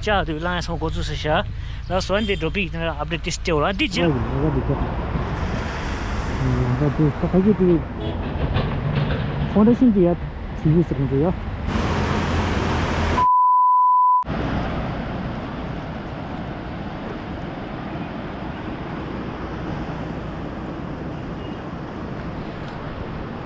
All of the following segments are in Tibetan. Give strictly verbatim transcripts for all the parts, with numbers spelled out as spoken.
ཤ་དུ་ལང་ཡ་སོང་འགོ་ཚུགས་ས་ཤ། ལ་སོན་དེ་འགྲོ་པིག་དེ་ཨབ་ཌེཊ་ཏིས་ཏེ་ཨོ་ར་འདི་ཇི། ཨོ་ཡ་འདི་ཀ་ཧ་གི་དེ་ཕོན་ཌེ་ཤན་དེ་ཡ་ཇི་ཡུ་སི་རིང་དུ་ཡ།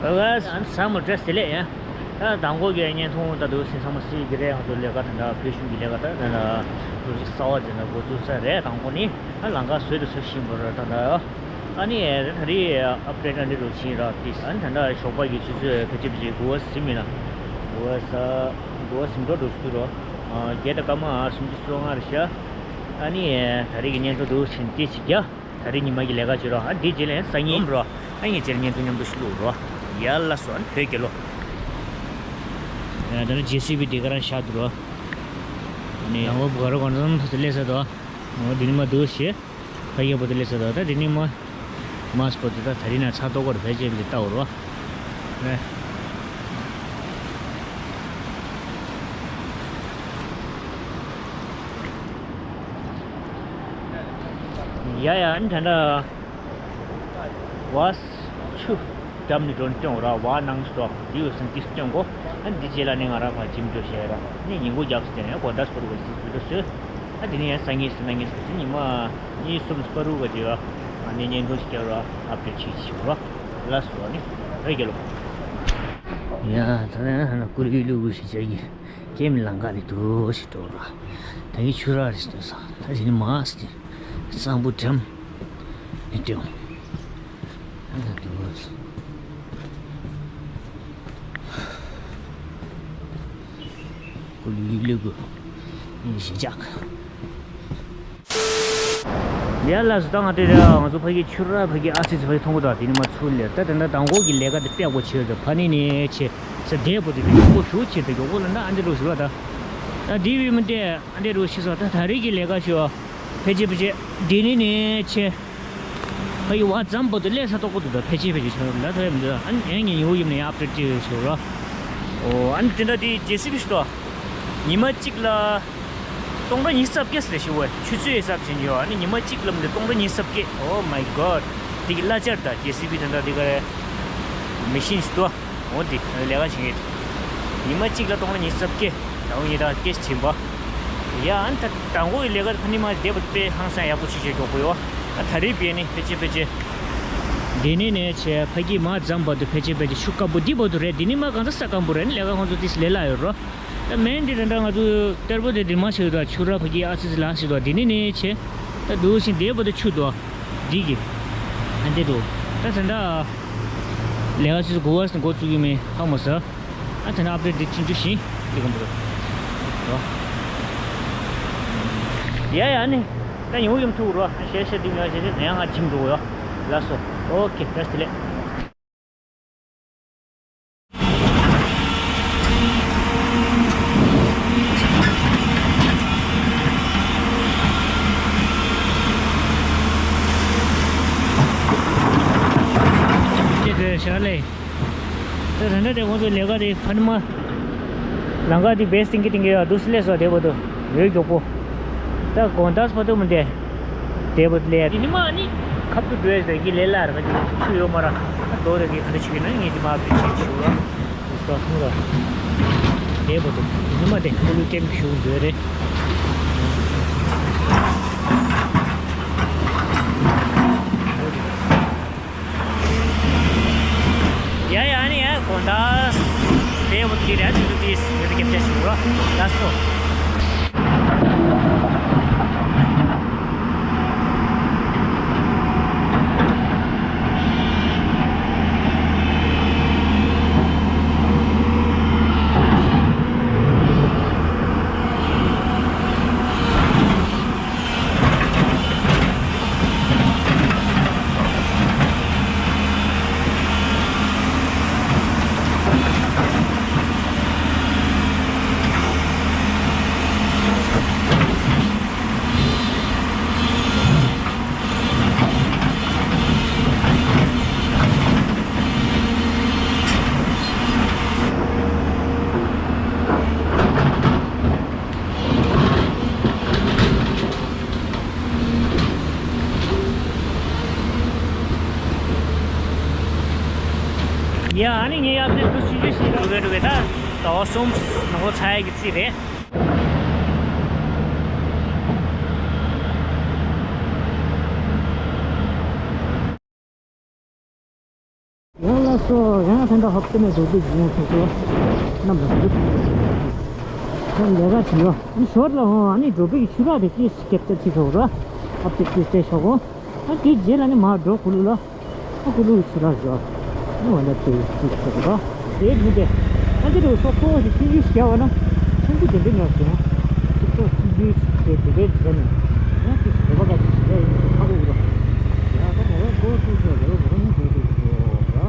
ཨ་ས་མོ་ཏྲེས་དེ་ལས་ཡ། ད་དང་པོ་གི་བརྙན་ཐུང་ད་དུ་སིན་ཚང་མ་སི་གི་རེད། ང་ཚོ་ལས་ཀ་དེ་འདྲ་བོད་གཞུང་གི་ལས་ཀ་ད་ད་ད་རུ་ཞིག་གསར་བ་དེ་འདྲ་འགོ་ཚུགས་ས་རེད། དང་པོ་ནི་ཨ་ལང་ཀ་བཟོས་དུ་བཟོ་བཞིན་པ་རེད་ད་ད། ཨ་ནི་ད་རེས་ཨབ་ཌེཊ་ཨ་འདི་རུ་ཕྱིན་ར་ཏིས། ཨ་ནི་ད་ད་ཞོགས་པ་གི་ཆུ་ཚོད་ཕལ་ཆེར་ཕལ་ཆེར་དགུ་པ་ཟིན་མིན་ན་དགུ་པ་ས་དགུ་པ་ཟིན་འགྲོ་འགྲོ་ཞུ་རོ། བརྒྱད་དང་སྐར་མ་སུམ་ཅུ་སོ་ལྔ་རེད་ཤག་ཨ་ནི་ད་རེས་ཀྱི་བརྙན་ཐུང་འདུག་ཕྱིན་ཏིས་ཅིག་རྒྱ། ད་རེས་ཉི་མ་གི་ལས་ཀ་བྱེད་རོགས། ཨ་འདི་རྗེས་ལ་སང་ཉིན་རོགས། ཨ་ངས་རྗེས་ལ་བརྙན་ཐུང་མཉམ་དུ་ཞིག་བླུག་རོགས། ཡ་ལ་སོ་ཨ་ནི་བོད་རྒྱལ་ལོ། ཡ་ད་ནི་ཇེ་སི་བི་འདི་ག་རང་བཞག་འདུག་རོགས། ནི་ཡང་བོ་ག་རོ་གང་འཚམ་ཕ་ཚོ་སླེབས་ས་དོ། འོ་འདི་ནི་མ་འདུག་ཞེས། ཕ་གིའི་བོ་དེ་སླེབས་ས་དོ། ད་འདི་ནི་མ། མ་སྤོ་དེ་ད་ད་རིང་ན་ཚ་ཏོག་གོར་བེ་ཅེ་བི་ལི་ཏའོ་རོ། ཨེ། ཡ་ཡ་ཨ་ནི་ད་ལྟ་བ་ཆུ་འགྲམ་ནས་འགྲོ་སྟོན་ར་བ་ནང་སོ་འདི་ཡོད་སེམས་ཀྱི་སྟོན་གོ། ཨ་ནི་འདི་རྗེས་ལ་ནི་ང་རང་ཕར་འཇིམ་འགྲོ་བྱས་ར་ནི་ཉིན་གུང་རྒྱབ་སྟེ་ནས་གོ་ད་སྤོ་རུ་བ་སི་སྤོ་རུ་སོ། ཨ་དེ་ནས་ཡང་སང་ཉིན་སང་ཉིན་སང་ཉིན་མ་གཉིས་གསུམ་སྤ་རུ་ག་ཅིག་ཨ་ནི་བརྙན་ཐུང་ཞིག་བརྒྱབ་ར་ཨབ་ཌེཊ་ཅིག་བྱེད་ར་ལ་སོ་ནི་རེ་རྒྱལ་ལོ། ཡ་ད་ནི་ཀུ་ལུ་ལུ་གུ་ཞིག་བྱ་གི་ཀེམ་ལང་ཀ་རེ་འདུག་ཞིག་འགྲོ་ར་ད་གི་ཆུ་ར་རེ་ཞིག་འདུག་ས་ད་ཞིག་ནི་མ་སི་སང་བུ་འགྲམ་ནི་འགྲོ། ཨ་ད་འདུག་ས། ཀུ་ལུ་ལུ་གུ། ཞི་འཇགས། ཡ་ལ་སོ་ད་ང་དེ་ར་ང་ཚོ་ཕ་གི་ཆུ་ར་ཕ་གི་ཨ་ཙི་ཙི་ཕ་གི་མཐོང་གི་ད་དེ་ནི་མ་ཚུར་ལེ་ད་དེ་འདྲ་དང་གོ་གི་ལས་ཀ་དེ་པེག་པོ་བྱེད་དུ་ཕ་ནི་ནི་ཆེ་ས་དེ་པོ་དེ་དེ་མགྱོགས་པོ་ཞུ་བྱེད་དུ་མགྱོགས་པོ་ལ་ན་ཨ་འདི་རུ་ཞུ་བ་ད་ད་དེ་བི་མི་དེ་ཨ་འདི་རུ་ཤི་སོ་ད་ད་རེས་ཀྱི་ལས་ཀ་ཞུ་བ་ཕལ་ཆེར་ཕལ་ཆེར་དེ་ནི་ནི་ཆེ། ཕ་ཡི་བ་ཙམ་པོ་དུ་ལས་ས་ཏོག་པོ་དུ་ད་ཕལ་ཆེར་ཕལ་ཆེར་ཆགས་ལ་ཐོས་མི་འདུག་ཨ་ནི་ངས་ཉིན་ཡོ་ཡིན་ནས་ཨབ་ཌེཊ་ཅིག་ཞུ་རོགས། ཨོ་ཨ་ནི་དེ་འདྲ་དེ་ཇེ་སི་བི་ཞིག་ཏོ། ཉི་མ་གཅིག་ལ་སྟོང་ཕྲག་ཉི་ཤུ་རྩ་བརྒྱད་ཟེར་ཞུ་བས་ཆུ་ཚོད་ཧི་སབ་བྱེད་ཉོ་ཨ་ནི་ཉི་མ་གཅིག་ལ་མི་འདུག་སྟོང་ཕྲག་ཉི་ཤུ་རྩ་བརྒྱད། Oh my god། དེ་གི་གླ་ཆ་ད་ཇེ་སི་བི་དེ་འདྲ་དེ་ག་རེ་མེ་ཤིན་ཞིག་ཏོ། འོ་འདི་ལས་ཀ་བྱེད་ངེས། ཉི་མ་གཅིག་ལ་སྟོང་ལ་ཉི་ཤུ་རྩ་བརྒྱད། ད་འོ་ཡིན་ད་ཀེ་ཤི་བྱིན་པ། ཡ་ཨ་ནི་ད་དང་པོ་ཡི་ལས་ཀ་ཕ་ནི་མ་བསྡད་པ་དཔེ་ཧང་སང་ཡག་པོ་ཆེ་ཆེ་མགྱོགས་པོ་ཡོད། ཨ་ད་རེས་བས་ནི་ཕལ་ཆེར་ཕལ་ཆེར། འདི་ནི་ནས་ཆེ་ཕ་གི་མ་འཛམ་བར་དུ་ཕལ་ཆེར་ཕལ་ཆེར་ཆུ་དཀར་པོ་འདི་བར་དུ་རེད། འདི་ནི་མ་གང་ས་ས་སྐམ་པོ་རེད། ལས་ཀ་ཁོང་ཚོ་ཏིས་ལས་ལ་ཡོད་རོ། ད་མེན་འདི་ད་ད་ང་ཚོ་གཏེར་པོ་དེ་འདི་མ་ཆེ་ཡོད་ད་ཆུ་ར་ཕ་གི་ཨ་ཙི་ཙི་ལ་ཞིག་ད་འདི་ནི་ནས་ཆེ། ད་འདུག་ཤིང་འདི་བར་དུ་ཆུ་དོ། འདི་གི་ཨ་འདི་དོ། ད་ད་ད། ལས་ཀ་ཆུ་ཚོད་དགུ་པ་ཟིན་འགོ་བཙུགས་ཀྱི་མེད་ཧ་མ་ཟ། ཨ་དེ་ན་ཨབ་ཌེཊ་འདི་ཕྱིན་ཆུ་ཤིང་འདི་གམ་པོ་རོ། ཡ་ཡ་ནི། ད་ཉིན་མོ་ཡུམ་ཐུག་རོ། ཤེ་ཤེ་འདི་མེད་ཤེ་ཤེ་ནས་ང་ཇིམ་འགྲོ་ཡོ། ལགས་སོ། ཨོ་ཁེ་བཀྲ་ཤིས་བདེ་ལེགས། ཁྱེད་ཚོས་ཞལ་ལས། ད་ད་ལྟ་དེ་ཁོང་ཚོའི་ལས་ཀ་དེ་ཕ་ནི་མ། ལམ་ཁ་དེ་བེས་ཏིང་གི་ཏིང་གི་ཡོད་འདུག་སེ་སླེབས་སོང་དེ་བར་དུ་ཡོད་མགྱོགས་པོ། ད་དགོང་དག་བར་དུ་མི་འདས། དེ་བར་དུ་སླེབས་དེ་ནི་མ་ནི་ཁབ་ཏུ་འགྲོ་ཡས་ཟེར་གི་ལས་སླ་ར་ག་ཅིག་ཆུ་ཡོད་མ་ར་ཨ་རྡོ་རེ་གི་ག་འདྲ་ཆུ་ཡིན་ན་ངས་དེ་མ་བེད་ཆེད་ཆུ་ར་འདུག་ས་ཐུང་ར། དེ་བར་དུ་དེ་ནི་མ་དེ་ཁོ་ལུ་ཀེམ་ཞུ་འདོད་རེད། ཡ་ཡ་ནི་ཡ་དགོང་དག་དེ་བོ་དེ་ར་དུ་དུ་དེ་སུ་དེ་ཀེམ་ཆ་ཞུ་ར་ལ་སོ། ཡ། ཨ་ནི་ངའི་ཨབ་ཌེཊ་དུ་ཆུང་ཆུང་ཞིག་འགྲོ་གི་འགྲོ་གི། ད་ཟླ་བ་གསུམ་ནང་ལོགས་ཚར་ཡག་གི་རྩིས་རེད། ཡང་ལགས་སོ། ཡང་ད་ལྟ་ཧབ་ཏེ་ནས་འགྲོ་དུས་ཡོང་ཐུབ་སོ། རྣམ་པ་ཚོ། ད་ལས་ཀ་བྱེད་ཡོད། ཨ་ནི་ཞོར་ལ་ཧོ། ཨ་ནི་འགྲོ་བའི་ཆུ་རགས་དེ་ཏིས་ཀེབ་ཅར་བྱེད་ཆོག་ར། ཨབ་ཏེ་ཏིས་སྤྲད་ཆོག་གོ། ཨ་དེའི་རྗེས་ལ་ནི་མར་འགྲོ་ཁུ་ལུ་ལ། ཨ་ཁུ་ལུ་ཆུ་རགས་ཞོར། ཨ་འོ་ན་དེ་ཏིས་ཆོག་ར། དེ་མི་དེ། ཨ་འདི་རུ་སོག་པོ་ཞིག་ཆུང་ཆུང་ཞིག་བྱ་བ་ན། ཆུང་ཆུང་དེ་འདྲ་ཉོ་ཞིང་། ཆུ་ཚོད་ཆུང་ཆུང་ཞིག་དེ་དེ་འདྲའི་འདྲ་ནི། ཡང་ཏིས་བོད་པ་ག་ཚོད་ཞིག་ཡ་ཡིན་ཁ་ལུ་ར། ཡ་ད་ང་རང་སྒོ་ཚུགས་ཚོད་རེད། ང་རང་སྒོ་ཚུགས་ཚོད་ར།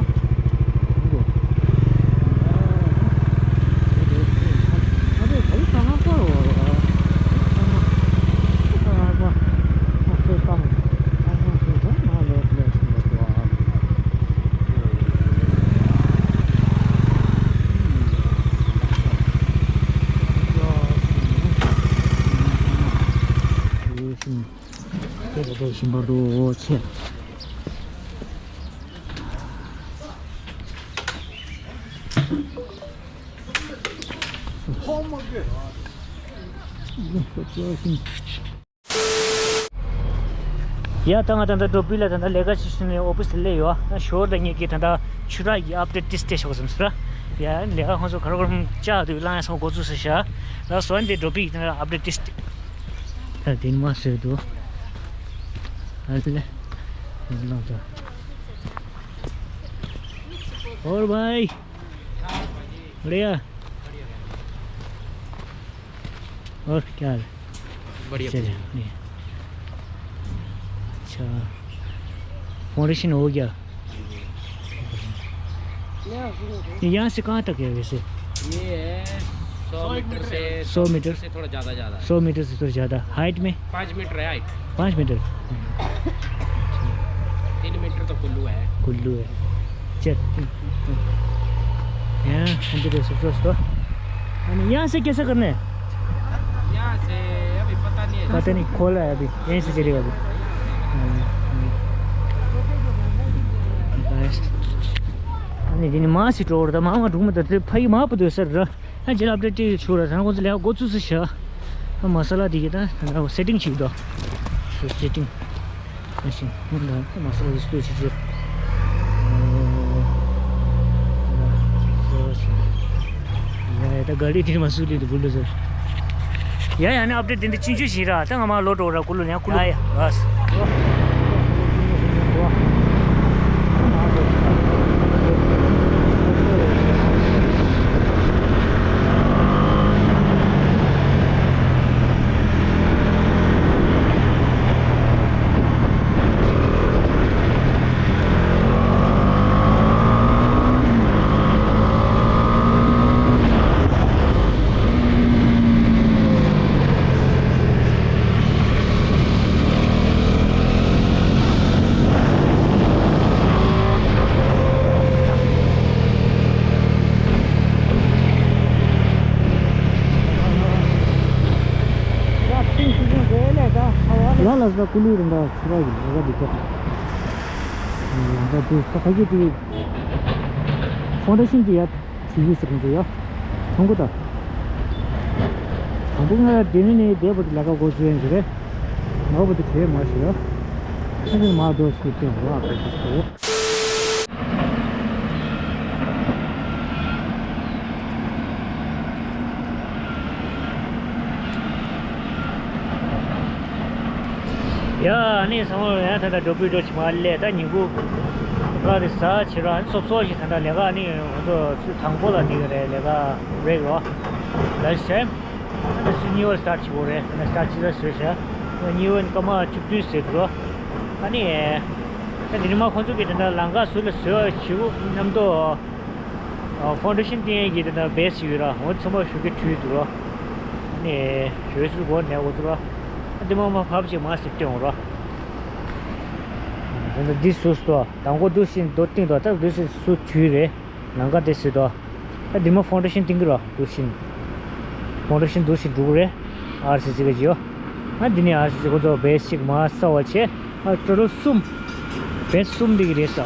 ཡ། ད་ང་ད་ལྟ་འགྲོ་བི་ལ་ད་ལྟ་ལས་ཀ་བྱེད་བཞིན་ནས་ཨོ་ཕི་སི་སླེབས་ཡོད། ད་ཞོར་ད་ངེད་ཀྱིས་ད་ལྟ་ཆུ་རགས་ཀྱི་ཨབ་ཌེཊ་ཏིས་སྤྲད་ཆོག་བསམ་ཟེར། ཡ། ལས་ཀ་ཁོང་ཚོ་ག་རེ་ག་རེ་བཅག་འདུག་ལངས་ཡ་སོང་འགོ་ཚུགས་ས་ཤ། ལ་སོ་ཨ་འདི་འགྲོ་བི་ད་ལྟ་ཨབ་ཌེཊ་ཏིས་སྤྲད། ད་དེ་ནི་མ་བཟོས་འདུག་ཨ་ཙི་ལེ། ལངས་ད། और भाई। बढ़िया। और क्या हाल है? बढ़िया, चलिए, बढ़िया। बढ़िया। अच्छा, फाउंडेशन हो गया? ये यहाँ से कहाँ तक है वैसे? ये है सौ मीटर से, सौ मीटर से थोड़ा ज़्यादा, ज़्यादा है। सौ मीटर से थोड़ा ज़्यादा। हाइट में? पाँच मीटर है हाइट। पाँच मीटर। तीन मीटर तो कुल्लू है। कुल्लू है। चल। यहाँ हम तो देख सकते हो उसको। अरे, यहाँ से कैसे करना है? यहाँ से अभी पता नहीं है। पता नहीं, खोला है अभी, यहीं से चलेगा अभी। हम्म, हम्म। बस। अनि दिने मासि टोर त मामा ढुङ्गा त त्यो फै मा पो त्यो सर र। ཨ་ཇི་ལ་ཨབ་ཌེཊ་ཅིག་ཞུ་ར། ད་ཁོང་ཚོ་ལས་འགོ་ཚུགས་སུ་ཤ། ཨ་མ་ས་ལ་དེ་གི་ད་ད་སེ་ཊིང་ཅིག་འདུག་སེ་ཊིང་ཨ་ཤིང་ཧོན་ད་ད་མ་ས་ལ་དེ་སྟོད་ཅིག་ཅིག་ཡ་ཡ་ད་ག་ལི་དེ་མ་སུ་ལི་དུ་བུ་ལུ་ཟེར། ཡ་ཡ་ནི་ཨབ་ཌེཊ་དེ་འདྲ་ཆུང་ཆུང་ཞིག་ར། ད་ང་མ་ལོ་འགྲོ་ར་ཀུ་ལུ་ནས་ཀུ་ལུ། ཡ་ཡ་ལགས། ལ་ལ་ཟ་ཀུ་ལུ་རི་འདྲ་ཆུ་ར་ཡིན་ལ་འདི་ཀ་ལ་འདྲ་དུ་ཁ་ཁ་གི་དུ་ཕོན་ཌེ་ཤིན་དུ་ཡ། ཆུ་ཡུ་སི་ཁོང་ཚོ་ཡ། ཐོང་གོ་ད། དང་པོ་ང་དེ་ནི་ནི་དེ་བར་དུ་ལས་ཀ་འགོ་བཙུགས་ཡིན་གྱི་རེད། ང་བར་དུ་བྲེལ་མ་ཞུ་ཡ། ཁྱེད་ཚོ་མ་འགྲོ་ཞིག་སྟེ་འགྲོ་ཨ་པ་ཞིག་འགྲོ། ཡ། ཨ་ནི་སང་ལོ་ཡང་ད་ལྟ་འགྲོ་བུའི་འགྲོ་ཕྱི་མ་ལས་ད་ཉིན་གུང་ལ་རེ་ཟ་བྱེད་ར། ཨ་ནི་སོབ་སོབ་ཞིག་ད་ལྟ་ལས་ཀ་ཨ་ནི་ང་ཚོ་ཚུལ་དང་པོ་ལ་འདི་ག་རེད། ལས་ཀ་བྷི་རེག་རོ། ལ་ཤེམ། ཨ་ནི་སུ་གཉིས་པ་སི་ཊར་ཊི་བྱེད་དགོས་རེད། ད་ལྟ་སི་ཊར་ཊི་བྱེད་ས་བཟོས་ཤག་གཉིས་པ་ནི་སྐར་མ་བཅུ་བདུན་ཟེར་འགྲོ། ཨ་ནི་ད་འདི་ནི་མ་ཁོང་ཚོ་གིས་ད་ལྟ་ལམ་ཁ་ཟུར་ལ་བཟོས་བྱེད་དགོས་མཉམ་དུ། ཨ། ཕོན་ཌེ་ཤིན་བཏིང་ཡས་ཀྱི་དེ་ན་བེ་སི་ཡོད་ར། འོ་ཚང་མ་ཞུ་གི་ཁྲུས་འདུག་ར། ནས་ཞོལ་སུ་སྒོ་ནས་འོ་ཚུ་ར། ཨ་དེ་མ་མ་ཕབ་ཅིག་མ་སིབ་སྟེ་འོང་ར། དེ་ན་འདི་སུ་སྟོ། དང་པོ་འདུག་ཤིན་རྡོ་བཏིང་དོ། ད་འདུག་ཤིན་སུ་ཁྲུས་རེད། ལམ་ཁ་དེ་སུ་དོ། ཨ་དེ་མ་ཕོན་ཌེ་ཤིན་བཏིང་གི་ར་འདུག་ཤིན། ཕོན་ཌེ་ཤིན་འདུག་ཤིན་འགྲོ་གི་རེད། ཨར་སི་སི་ག་ཅིག་ཡོད། ཨ་འདི་ནས་ཨར་སི་སི་ཁོ་ཚོ་བེ་སི་ཅིག་མ་ས་བ་བྱས། ཨ་ཊོ་ཊལ་གསུམ། བེ་སི་གསུམ་འདི་གི་རེད་ས།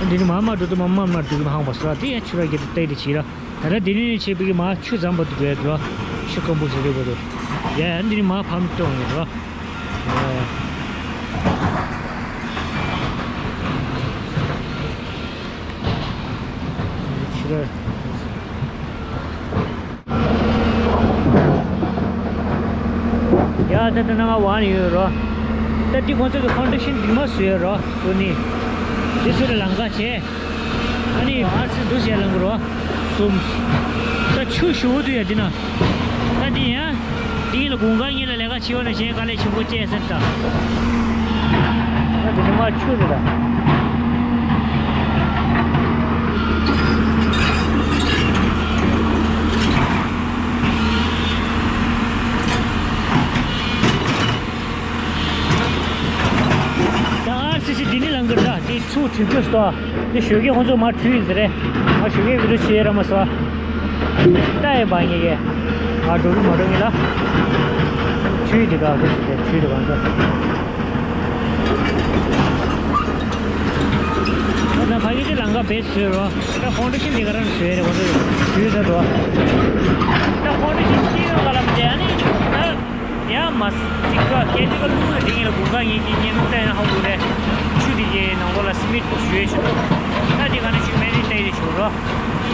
འདི་ནི་མ་མ་འགྲོ་དུ་མ་མ་མ་འགྲོ་དུ་མ་ཧང་བ་སོ་དེ་ཡང་ཆུ་ར་གེ་དུ་ཏའི་དུ་ཆི་ར། ད་ལྟ་འདི་ནི་ཆེ་བི་གི་མ་ཆུ་ཙམ་པ་དུ་འགྲོ་ཡ་འགྲོ། ཆུ་སྐམ་པོ་ཞིག་རེད་པ་དུ། ཡ་འདི་ནི་མ་ཕམ་གཏོང་ཡོད་རོ། ཆི་ར། ཡ་ད་ད་ན་ང་ཝང་ཡོད་རོ། ད་འདི་ཁོང་ཚོ་གི་ཕའུན་ཌེ་ཤན་འདི་མ་བཟོས་རོ་བཟོ་ནི། འདི་བཟོས་ལ་ལམ་ཁ་བྱས། ཨ་ནི་ཨར་སི་འདུ་བྱས་ལམ་གི་རོ། གསུམ། ད་ཆུ་ཞུ་བོ་དུ་ཡ་འདི་ན། ད་འདི་ཡ། འདི་ལ་དགུན་ཁ་གཉིས་ལ་ལས་ཀ་བྱེད་འོ་ན་གཞན་དཀའ་ལས་ཆེན་པོ་སྤྱད་ཟེར་ད། ད་འདི་ནི་མ་ཆུ་རེད་ད། ད་ཨར་སི་སི་འདི་ནི་ལམ་གི་རེད་ད། འདི་ཆུ་དྲུད་དགོས་སོ། འདི་ཞོགས་ཀས་ཁོང་ཚོ་མར་དྲུད་ཡིན་ཟེར་རེད། ང་ཞོགས་ཀས་བི་ཌིའོ་བྱེད་ཡ་ར་མ་སོ། ལྟ་ཡི་བ་ངེད་ཀྱིས། ང་འགྲོ་གི་མ་འགྲོ་ངེད་ལ། དྲུད་འདི་ག་དྲུད་དྲུད་འདི་གང་ཚོ། ད་ཕ་གི་དེ་ལམ་ཁ་བེད་བཟོས་རོ། ད་ཕའུན་ཌེ་ཤན་འདི་ག་རང་བཟོས་རེད་ཁོང་ཚོ་དྲུད་ད་འགྲོ། ད་ཕའུན་ཌེ་ཤན་ཅི་ཡོད་ག་ལ་མི་བྱེད་ཨ་ནི། ད་ཡང་མ་ཅིག་ག་སྐད་ཅིག་ག་ལུང་ལ་དེ་ངེད་ལ་དགུན་ཁ་ངེད་ཀྱི་ཉེ་ནུབ་ལྟ་ཡ་ན་ཧ་གོ་རེད། ཆུ་དེ་གའི་ནང་ལོགས་ལ་སི་མེན་ཊི་བཟོས་ཆུ་དུ། ད་དེ་ག་ནས་ཆུ་མེ་རི་ཏའི་རེ་ཆུ་རོ།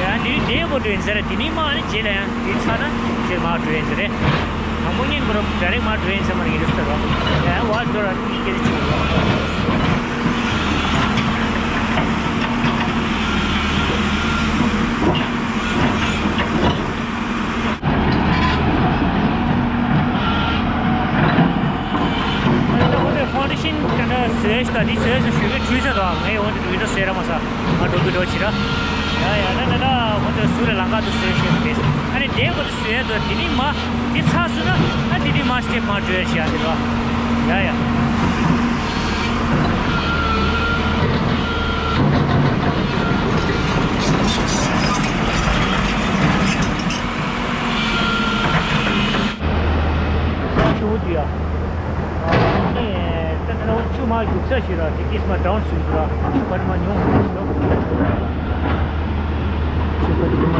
ཡང་དེ་དེ་གོ་འགྲོ་ཡིན་ཟེར་ར། དེ་ནི་མ་ནི་རྗེས་ལ་ཡང་དེ་ཚ་ན་རྗེས་མ་འགྲོ་ཡིན་ཟེར་རེད། དང་པོ་ཉིན་པོ་རོ་ཌའི་རེག་མ་འགྲོ་ཡིན་ཟེར་མ་རེད་རེད་ཟེར་རོ། ཡང་བ་འགྲོ་ར་དེ་སྐད་ཆུ་རོ། ཨ་ནི་ད་ཁོ་ཚོས་ཕའུན་ཌེ་ཤན་དེ་འདྲ་བཟོས་ཤག་འདི་བཟོས་ཟེར་ཞུ་གི་བྲིས་ཟེར་དང་ངས་འོ་འདི་བི་ཌིའོ་བཟོས་ར་མ་ས་ང་འགྲོ་གི་འགྲོ་བྱེད་ར། ཡ་ཡ་ད་ད་ད་ཁོ་ཚོས་ཟུར་ལ་ལམ་ཁ་དུ་བཟོས་ཤག་འདི། ཨ་ནི་དེ་ཁོ་ཚོས་བཟོས་དུ་འདི་ནི་མ་འདི་ཚགས་སུ་ན་ཨ་འདི་ནི་མ་སི་ཊེབ་མ་འགྲོ་ཡ་ཤག་འདི་ར། ཡ་ཡ། ཆུ་བོ་དེ་ཡ། ཨ་ནི་ད་ད་ལྟ་ཆུ་མ་རྒྱུག་ས་ཞིག་ར་དེ་ཏིས་མ་ཌའུན་སུ་ར་ཆུ་ག་རེ་མ་ཉུང་བ་ཞིག་ཆུ་ག་དེ་མ།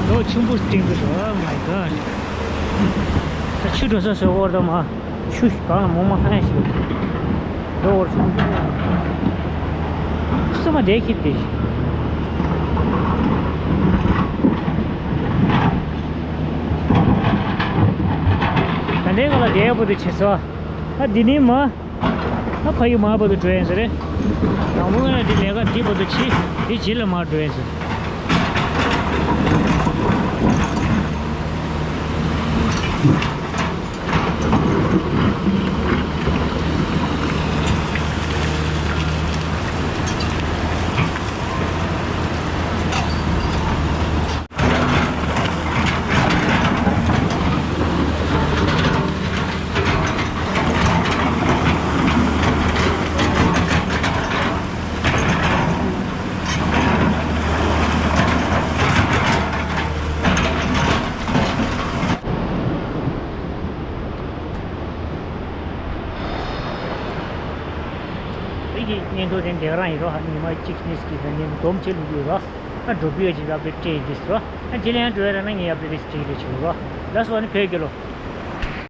ལོ་ཆེན་པོ་སྟེང་དུ་འགྲོ། Oh my God. ད་ཆུ་འགྲོ་ས་སོ་འོར་ད་མ། ཆུ་གང་ལ་མོ་མ་ཧ་ཡ་ཞིག་འགྲོ་འོར་ཆུ་མ་བསྡད་ཁྱེར་ཏེ། ད་ལྟའི་ག་ལ་བསྡད་པོ་དེ་བྱེད་ས། ད་འདི་ནི་མ། ད་ཕ་ཡུལ་མ་བར་དུ་འགྲོ་ཡིན་ཟེར་རེད། དང་པོ་ན་འདི་ལས་ཀ་འདི་བར་དུ་བྱེད། འདི་རྗེས་ལ་མ་འགྲོ་ཡིན་ཟེར། རིགས་ཀྱི་བརྙན་ཐུང་དེ་འདྲ་རང་ཡིན་རོ། ཉི་མ་གཅིག་གཉིས་ཀྱི་བརྙན་ཐུང་སྡོམ་བྱེད་ལུགས་ཡོད་རོ། ཨ་འགྲོ་པའི་ཡོད་ཅིག་ལ་བེ་ཏྲེ་ཡིན་དུས་རོ། ཨ་རྗེས་ལ་ཡང་འགྲོ་ཡ་ར་ན་ངས་ཡ་བེ་རེ་སི་ཏྲེ་རེ་བྱེད་རོ། ལ་སོ་ནི་བོད་རྒྱལ་ལོ།